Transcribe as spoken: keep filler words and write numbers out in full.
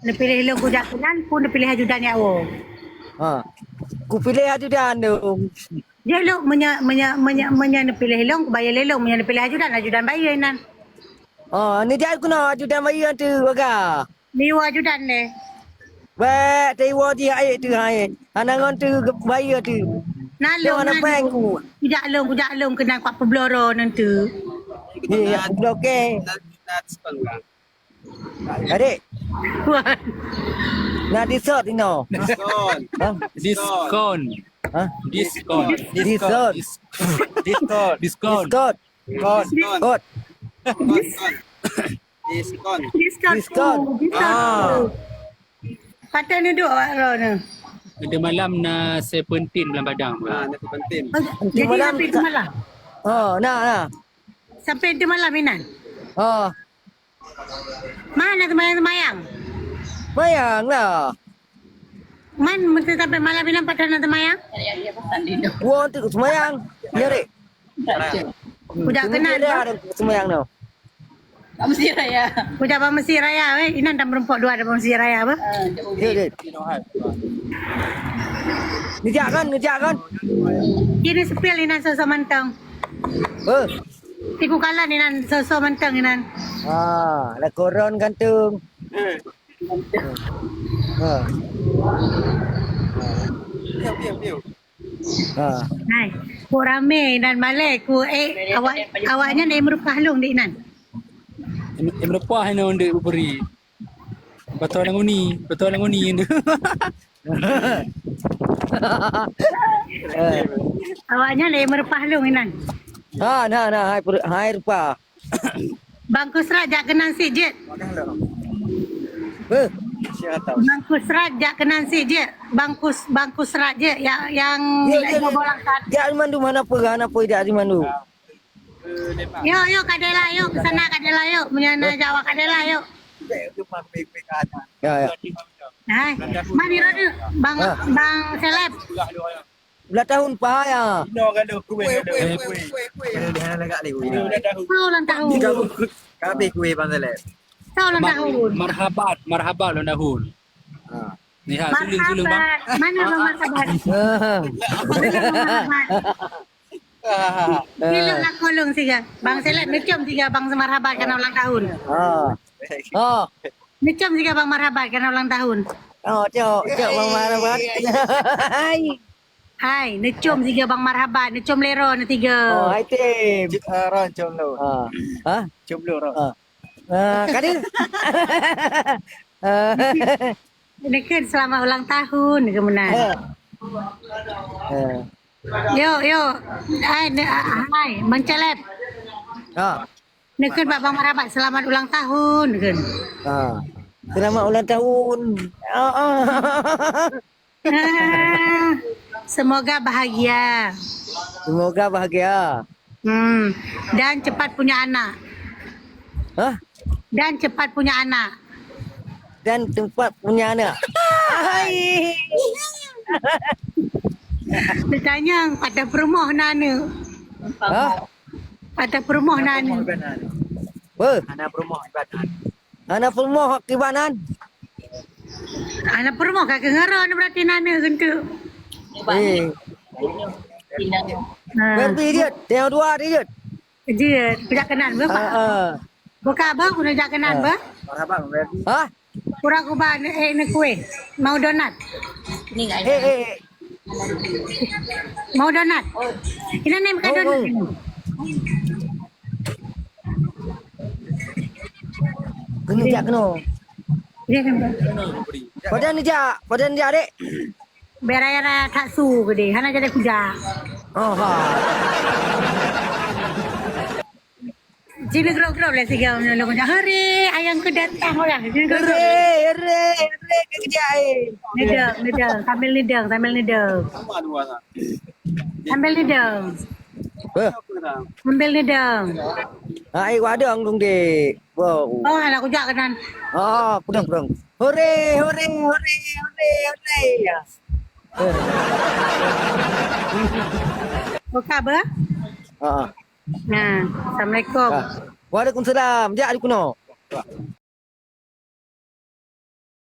Neupiléh lôn kujak keunan, pun neupiléh ajudan nyak woe. Ha. Kupiléh ajudan dong. Jeuet lôn, meunyoe, meunyoe, meunyoe, meunyoe neupiléh lôn, kubayeue lé lôn. Meunyoe neupiléh ajudan, ajudan bayeue inan. Oh, neujak keunoe ajudan bayeue tu, Aga. Neuwoe ajudan lé. Bèk, teuwoe jih aé tu, hai. Hana ngon tu bayeue tu. Na lôn, hana na pèng lôn. Kujak lôn, kujak lôn keunan kuat peubloe droeneuh tu. Ye, ya, bloke. Adik. Wan. Na diskon inoe. Diskon. Ha? Diskon. Ha? Diskon. Diskon. Diskon. Diskon. Diskon. Kon. Kon. Kon. Diskon. Diskon. Diskon. Diskon. Diskon. Ah. Patai neuduek awak droeneuh. Pada malam na Seventeen bulan Padang. Ah, na Seventeen. Oh, jadi malam sampai ka- semalam? Oh, na, na. Sampai di malam inan? Oh. Mana seumayang-seumayang? Seumayang lah. Man meusti sampai malam inan patai na seumayang? Wo tu seumayang. Ya, Dek. Kujak keunan, ada seumayang tu. Bak Mesjid Raya. Kujak bak Mesjid Raya, eh. Inan dan meureumpok dua ada bak Mesjid Raya, apa? Ah, jauh. Ya, Dek. Neujak kan, neujak kan? Kini sepil inan soe-soe mantong. Eh. Tiku kalan inan soe-soe mantong inan. Ah, lakoe droen gantung. Ha. Ha. Ha. Hai, ku ramé inan malèe ku, eh, awak, awaknyan deh meureupah lôn dek inan. Em, em reupah inan dek buberi. Beutôi lam uni, beutôi lam uni tu. Eh. Awaknyan lé meureupah lôn inan. Ha, na, na, hai per-, hai reupah. Bang Kusrat jak keunan sit jeuet. Eh. Bang Kusrat jak keunan sit jeuet. Bang Kus-, Bang Kusrat jeuet yang, yang Ya, ya, ya. Bolang kat. Jak di mandum hana peue, hana peue jak di mandum. Yo, yo, Kadela, yo, ke sana Kadela, yo. Punya na Jawa Kadela, yo. Ya, ya. Hai, mani roda, Bang, Ah. Bang Seleb. Ulang tahun pahaya. Soe ulang tahun? Soe ulang tahun? Marhaban, marhaban ulang tahun. Ha. Ni ha, sulung, sulung, Bang. Marhaban. Mana Bang Marhaban? Ah. Mana Bang Marhaban? Ni lôn lakoe lôn siga. Bang Seleb neucom siga Bang Marhaban kana ulang tahun. Ah. Oh. Neucom siga Bang Marhaban kana ulang tahun. Oh, cok, cok Bang Marhaban. Hai. Hai, neucom siga Bang Marhaban, neucom lé droeneuh tiga. Oh, hai tim. Cit, ah, Ron com lôn. Ah. Ha? Com lôn, Ron. Ah. Ah, ka deuh. Ah. Neukeun selamat ulang tahun, keu meunan. Ha. Ha. Yo, yo. Hai, ne-, hai, Bang Caleb. Ha. Neukeun bak Bang Marhaban, selamat ulang tahun, neukeun. Ha. Selamat ulang tahun. Ah, ah. Ah, semoga bahagia. Semoga bahagia. Hmm, dan cepat punya anak. Hah? Dan cepat punya anak. Dan cepat punya anak. Hai. Teuka nyang padah peurumoh na aneuk. Hah? Padah peurumoh na aneuk. Apa? Hana peurumoh ibadat. Hana peurumoh kiban nan? Hana peurumoh ka keungeureu berarti na aneuk geunteuk. Eh. Ha. Berarti jeuet, tengok dua jeuet. Jeuet, kujak keunan, Bang. Ha, ha. Buka, Bang, kujak keunan, Bang. Marhaban, Bang. Ha? Kurang kuba, eh, ni kueh. Mau donat? Ni enggak ada. Eh, eh, eh. Mau donat? Inan nem ka donat. Mau, mau. Kena jak kena. Ya, kan, Bang? Pada ni jak, pada ni jak, dek. Beraya-raya tak su ke deh. Hana jadi kujak. Oh, ha. Sini gerok-gerok lah siga menolong kujak. Hari ayang ku datang orang. Sini gerok-gerok. Hore, hore, hore, ke kejak, eh. Nidang, nidang. Sambil nidang, sambil nidang. Sambil nidang. Heh. Sambil nidang. Hai, wadong dong, dek. Wow. Oh, anak kujak kenan. Oh, pudong, pudong. Hore, hore, hore, hore, hore. Ya. Eh. Buka apa? Ha. Nah, assalamualaikum. Ha. Waalaikumsalam. Jak di kuno.